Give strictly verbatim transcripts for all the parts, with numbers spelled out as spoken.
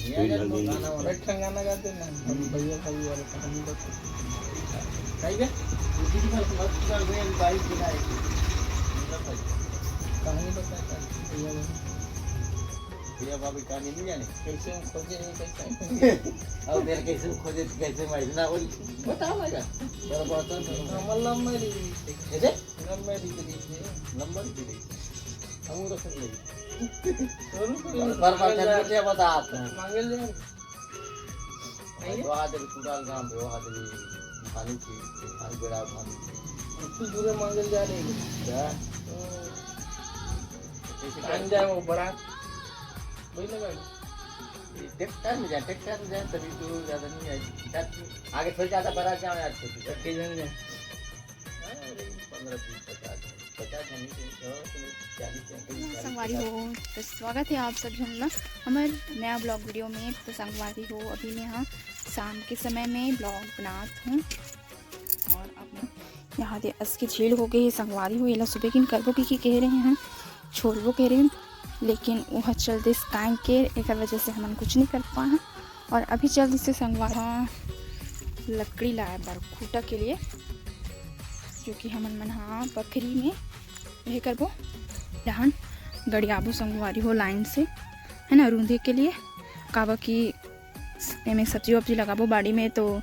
कोई ध्यान नहीं। गाना वाला। एक ठन गाना गा दे ना, हम भैया भाई वाला कहानी बता। गाई बे? उसी की तरफ मत कर दे, बाइक बिना एक। कहानी बता, भैया भाई। भैया भाभी कहानी नहीं जाने? कैसे हम खोजे, ये कैसे? अब तेरे कैसे खोजे, कैसे मैं इतना बोल, बताओ ना क्या? तेरा बात है, तो हमारा लव मैरिज। कैसे? लव मैरिज करी थे। लव मैरिज करी। हम तो सुन नहीं। बार बार मांगल जा, क्या बता आप? मांगल जा। भाई, वो आदमी कुणाल गांव पे, वो आदमी भानु की, भानु बेड़ा भानु की। कुछ दूर मांगल जा रहे हैं। क्या? कैसे टाइम जाए वो बरात। वही लगा। ट्रैक्टर में जाए, ट्रैक्टर में जाए, तभी तो ज़्यादा नहीं आए। आगे थोड़ी ज़्यादा बरात जाओ यार, छोटी। पच्चीस जन जाए। हाँ, अरे, पन्द्रह, बीस, पचास जन। पचास जन नहीं, तो सौ, तो चालीस जन, तो चालीस, संगवारी पचास। हो, तो स्वागत है आप सब झन ला हमर नया ब्लॉग वीडियो में। तो संगवारी हो, अभी मैं यहाँ शाम के समय में ब्लॉग बनात हूँ और अपने यहाँ दे अस के झील हो गए हे संगवारी हो, एला सुबह किन करबो की, की कह रहे हैं, छोड़बो कह रहे हैं, लेकिन वह चल दिस काहे के, एकर वजह से हमन कुछ नहीं कर पाए हैं। और अभी चल दिस संगवारी लकड़ी लाए बर खूटा के लिए, जो कि हमन मन हा बखरी में यह करबो, डहान गड़ियाबो संगवारी हो लाइन से, है ना, रूंधे के लिए, काबर कि एमे सब्जी वब्जी लगाबो बाड़ी में, तो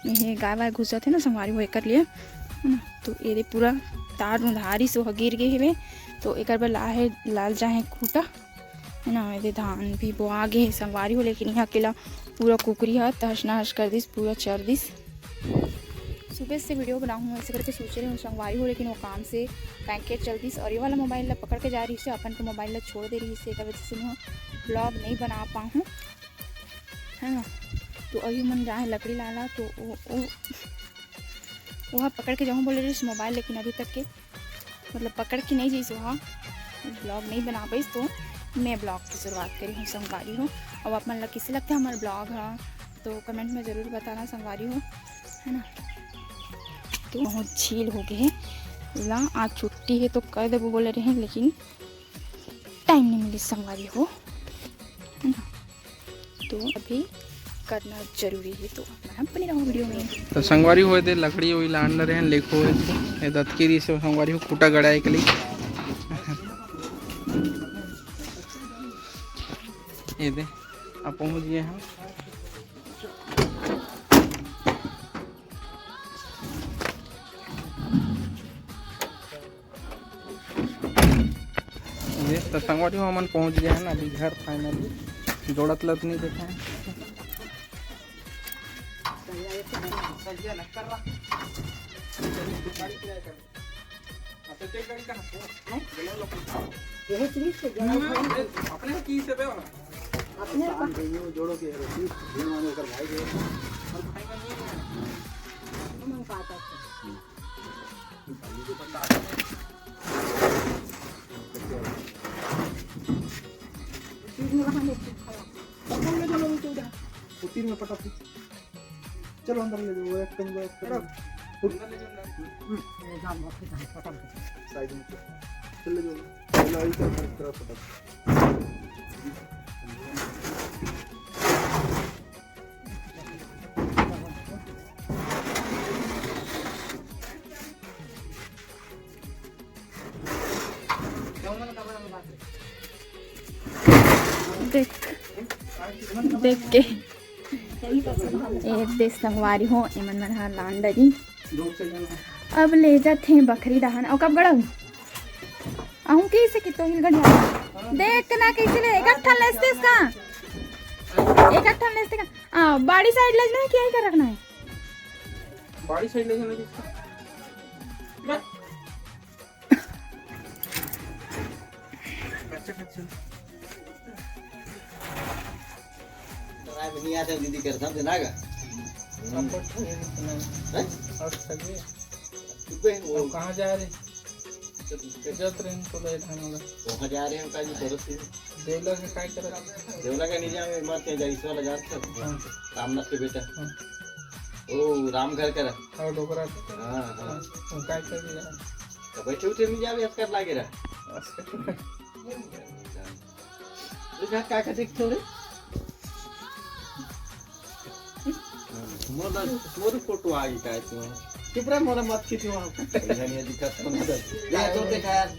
ये गाय वाय घुस जाथे ना संगवारी हो, एकर लिए, है ना। तो एदे पूरा तार रुंधारी से ओह गिर गे हेवे, तो एकर बर लाहे लाल जाहे खूटा, है ना। एदे धान भी बोआ गे हे संगवारी हो, लेकिन यहाँ केला पूरा कुकरी ह तहस नहस कर दिस, पूरा चर दिस। सुबह से वीडियो बनाहूँ ऐसे करके सोचे रहे हूँ संगवारी हो, लेकिन वो काम से पैकेट चल दिस और ये वाला मोबाइल ला पकड़ के जा रही से, अपन के मोबाइल ला छोड़ दे रही से, एकर वजह से मैं ब्लॉग नहीं बना पाहूँ, है ना। तो अभी मन जाए लकड़ी लाला, तो वो, वो, वो पकड़ के जाऊँ बोले रही मोबाइल, लेकिन अभी तक के मतलब पकड़ के नहीं जइस वहाँ, ब्लॉग नहीं बना पाइस, तो मैं ब्लॉग की शुरुआत करी हूँ संगवारी हो। अब आप मन ला किसे लगता है हमारा ब्लॉग है, तो कमेंट में ज़रूर बताना संगवारी हो, है ना। तो बहुत झील हो गए हैं ला, आज छुट्टी है तो कर देबो बोले रहे, लेकिन टाइम नहीं मिली संगवारी हो, है ना। तो अभी करना जरूरी है, तो आप मन बने रहो वीडियो में। तो संगवारी हो, एदे लकड़ी वही लान रहे हैं, लेखो है तो ये दतकी रही से संगवारी हो, खूटा गड़ाए के लिए। एदे, अब पहुंच गए हम। ये तो संगवारी हो, हमन पहुंच गए हैं ना अभी घर finally। जोड़त लत नहीं देखा है। यही चीज से जोड़ा था। अपने की से बे अपने का। जोड़ो के रसीद, दिन माने ओकर भाई के। और भाई का नहीं है। मन पाता है। चीज में वहाँ नहीं खड़ा। पकड़ ले, चलो, नीचे उधर। वो तीन में पटक। चलो, अंदर ले जाओ, वो एक कम, वो एक कम। अंदर ले जाओ, अंदर। हम्म। ये जाम, वापस जाम, पटक दे। साइड में। चल, ले जाओ। चलो, इधर, इधर पटक। देख, देख के। ए, देख संगवारी हो, एमन मन ह लान डरी। अब ले जाथे बखरी डहन। अउ कब गड़हू? अहूँ कइसे कि तोहिल गड़िया। देख ना कइसे ले, एक ठन लेसतेस का? एक ठन लेसते का? आ, बाड़ी साइड ले जाना है कि यहीं का रखना है? बाड़ी साइड ले जाना किसका? बस। अच्छा, अच्छा। राय बनिया से दीदी करता हूँ, देना का? अब पट्ठा ये कितना है? हैं? अब सगे। तू पे वो अब कहाँ जा रहे? जत रहे इनको ले धान वाला। वहाँ जा रहे हैं, काजी परस से। देवला के काय करत? देवला का नहीं जावे, मत के जाई, इस वाला जानते हो? हाँ। रामनाथ के बेटा। हाँ। ओ, रामघर का रहा। हाँ, डोकरा। हाँ, हाँ। हाँ, वो काय कर दिया? तो बैठे उठे नहीं जावे, अस्कर लागे रहा। अस्कर। तो जा, का का देखते हो रे? मोर, मोर फोटो आ गई का तू? चुप रह, मोला मत खींच वहाँ। बढ़िया नहीं दिखत तो ना। या तो देखा यार,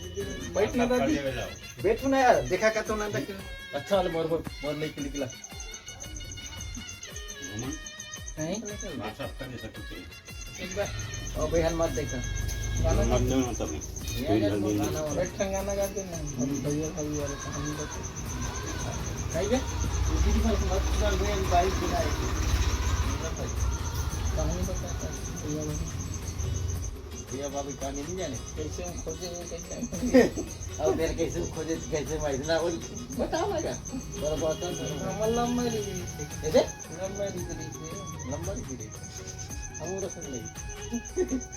बैठ ना दादी। बैठो ना यार, देखा का तो ना देख। अच्छा वाले मोर, मोर, मोर नहीं निकला। नहीं? WhatsApp कर दे सकते हैं। एक बार। ओ भाई, हल मत देखा। गाना मत दे। देना तभी। ये कोई यार, जल्दी वो नहीं। गाना वाला। एक ठन गाना गा दे ना। हम भैया भाई वाले कहानी बता। गाइए। उसी की बात मत सुना, मैं अभी बाइक गिरा है। कहानी बताता है, भैया भाई। भैया भाभी कहानी नहीं जाने। कैसे हम खोजे, वो कैसे हम खोजे? अब तेरे कैसे खोजे, कैसे मैं इतना बोल बता लगा। पर बात तो हमार लव मैरिज। कैसे? लव मैरिज रही थी। लव मैरिज रही थी। हम वो रखने लगे।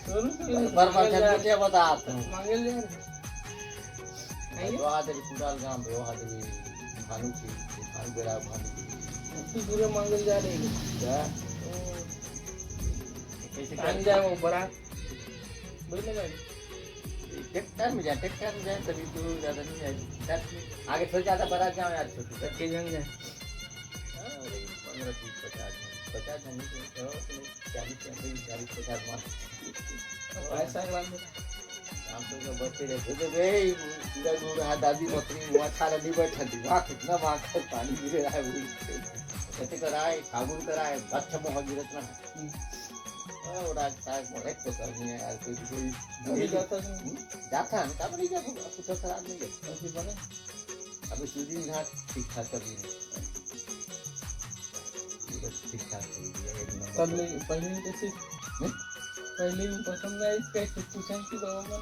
दोनों के लिए पर बात मांगल जाए। क्या बता आप? मांगल जाए। आइए। तो आज अभी कुणाल गांव पे, वहाँ पे भानु की, भानु बेड़ा, भानु की। तू पूरे मांगल जा रहे हैं। क्या? ओ। कैसे टाइम जाए वो बरात। बोल ना गाड़ी। ट्रैक्टर में जाए, ट्रैक्टर में जाए, तभी तो ज़्यादा नहीं जाए। ट्रैक्टर में आगे थोड़ा ज़्यादा बरात जाओ यार, छोटू। कत्ते जन जाए? हाँ, वही पन्द्रह, बीस, पचास जन। पचास जन नहीं, तो, तो चालीस, पैंतीस, चालीस, पचास मान। पैसा ग्राम में। हम तो सब बच्चे रहते थे, बे, पूरा दूर हाथ दादी मत नहीं, वहाँ खाला नहीं बैठा थी, वहाँ कितना वहाँ का पानी गिरे रहा है, वो कहते कराए, फागुन कराए, अच्छा मोह गिरत ना। हम्म। हाँ, वो राज, राज, बड़े तो करनी है यार, कोई, कोई अभी जाता नहीं। हम्म? जाता है, का बोले, जाता है, कुछ खराब नहीं है। अभी बने? अभी सूजी घाट ठीक ठाक कर दिए। पूरा ठीक ठाक कर दिया, एक नंबर। पहले, पहले ही तो सिर्फ, हम्म? पहले ही पसंद आया इसका, एक पूछा कि बाबा मन,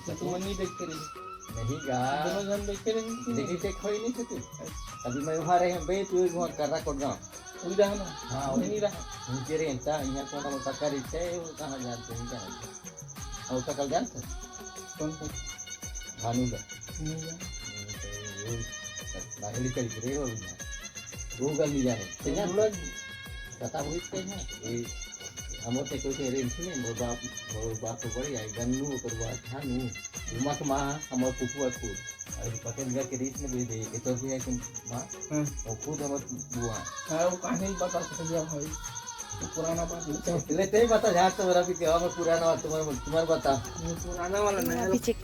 तो तुम नहीं देखते रहे। नहीं गा। दोनों जन देखते रहे कि नहीं? देखी देख होई नहीं सकती। अच्छा। अभी मैं वहाँ रहे, बे, तू वहाँ कर रहा कोटगांव। वही रहा ना? हाँ, वही। वही रहा। उनके रे, इतना यहाँ कोना में पक्का रहता है, वो कहाँ जानते हैं, क्या जानते हैं? और उसका कल जानते हैं? कौन सा? भानु का। नहीं जान। हम्म, तो वो नागली कल गिरे वो ना। वो गल नहीं जाने। तो तो जान? बोला नहीं। पता हुई तो ना। ये हम होते कोई के रेंट नहीं, मोर बाप, मोर बाप को बड़ी आई, गन्नू, ओकर बाद भानु, उमा के माँ, हमर फुफुआ खुद। अरे पटेल घर के रीत में भी दे, ये तो भी है कि माँ, हाँ। वो खुद हमर बुआ। हाँ, वो कहानी बता सकते हैं भाई। तो पुराना बात नहीं। ले, ते ही बता, जहाँ तुम्हारा भी क्या, मैं पुराना बात तुम्हारा, तुम्हारा बता। ये पुराना वाला नया अभी जे,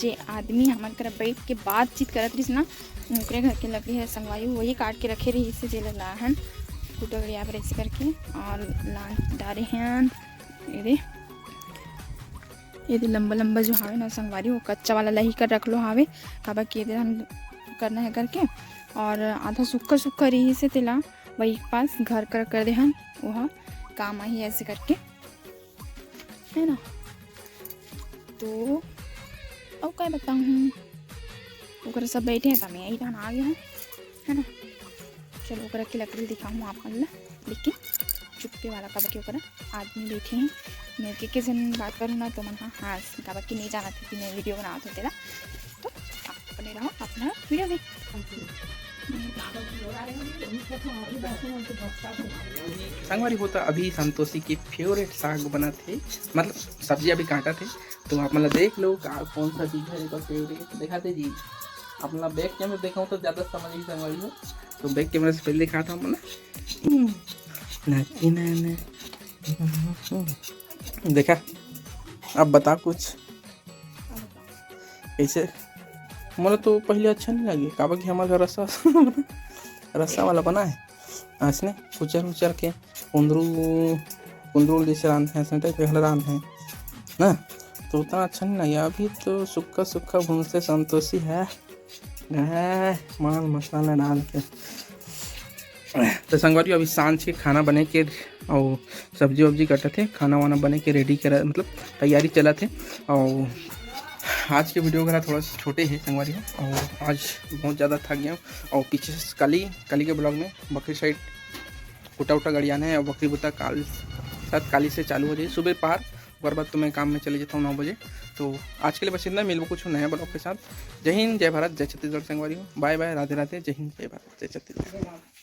जे आदमी हमर करा बैठ के बातचीत करत रहिस ना, ओकरे घर के लकड़ी है संगवारी, वही काट के रखे रहिस, जेला लाहन कुटगड़िया पर ऐसे करके और लान डारे हैं। ये दे, ये दे लंबा लंबा जो हावे ना संगवारी, वो कच्चा वाला लही कर रख लो हावे, काबर कि ये दे हम करना है करके, और आधा सूखा सूखा रहिस तेला वही पास घर कर, कर दे हन, वह काम आही ऐसे करके, है ना। तो अब क्या बताऊँ, ओकरा सब बैठे हैं, त मैं यही रहन आ गया हूँ, है ना। चलो, ओकरा के लकड़ी दिखाऊँ आप मन ला, लेकिन चुप्पे वाला, काबर कि ओकरा आदमी बैठे हैं। मैं के, के जन बात करूँ ना, तो मन हा हाँस, काबर कि नहीं जानत कि मैं वीडियो बनावत हों तेला। तो आप बने रहो अपना वीडियो में। संगवारी हो, त अभी संतोषी के फेवरेट साग बनत हे, मतलब सब्जी अभी काटत हे, तो आप मन ला देख लो का, कौन सा चीज है एकर फेवरेट, दिखाते जी। आप मन ला बैक कैमरा देखाऊँ तो ज्यादा समझ ही संगवारी हो, तो बैक कैमरा से पहले दिखाता हूँ आप मन ला। हम्म, ना, ना, ना। देखा, अब बता कुछ। कैसे? मोला तो पहले अच्छा नहीं लगे, काबर कि हमारे घर रस्सा रस्सा वाला बना है, ऐसने कुचर उचर के कुंदरू, कुंदरू जैसे रांधते हैं, ऐसे टाइप के रांधते हैं ना, तो उतना अच्छा नहीं लगे। अभी तो सुक्खा सुक्खा भूंसे संतोषी है, है, माल मसाला डाल के। तो संगवारी, अभी सांझ के खाना बने के और सब्जी वब्जी कटत हे, खाना वाना बने के रेडी करा, मतलब तैयारी चलत हे। और आज के वीडियो वगैरह थोड़ा सा छोटे हे संगवारी, और आज बहुत ज़्यादा थक गया हूँ। और पीछे से काली, काली के ब्लॉग में बकरी साइड कुटा उटा गड़ियाना है, और बकरी बुता काल, शायद काली से चालू हो जाए सुबह पहर, ओकर बाद तो मैं काम में चले जाता हूँ नौ बजे। तो आज के लिए बस इतना, मिलबो कुछ नया ब्लॉग के साथ। जय हिंद, जय भारत, जय छत्तीसगढ़ संगवारी हो, बाय बाय, राधे राधे, जय हिंद, जय भारत, जय छत्तीसगढ़।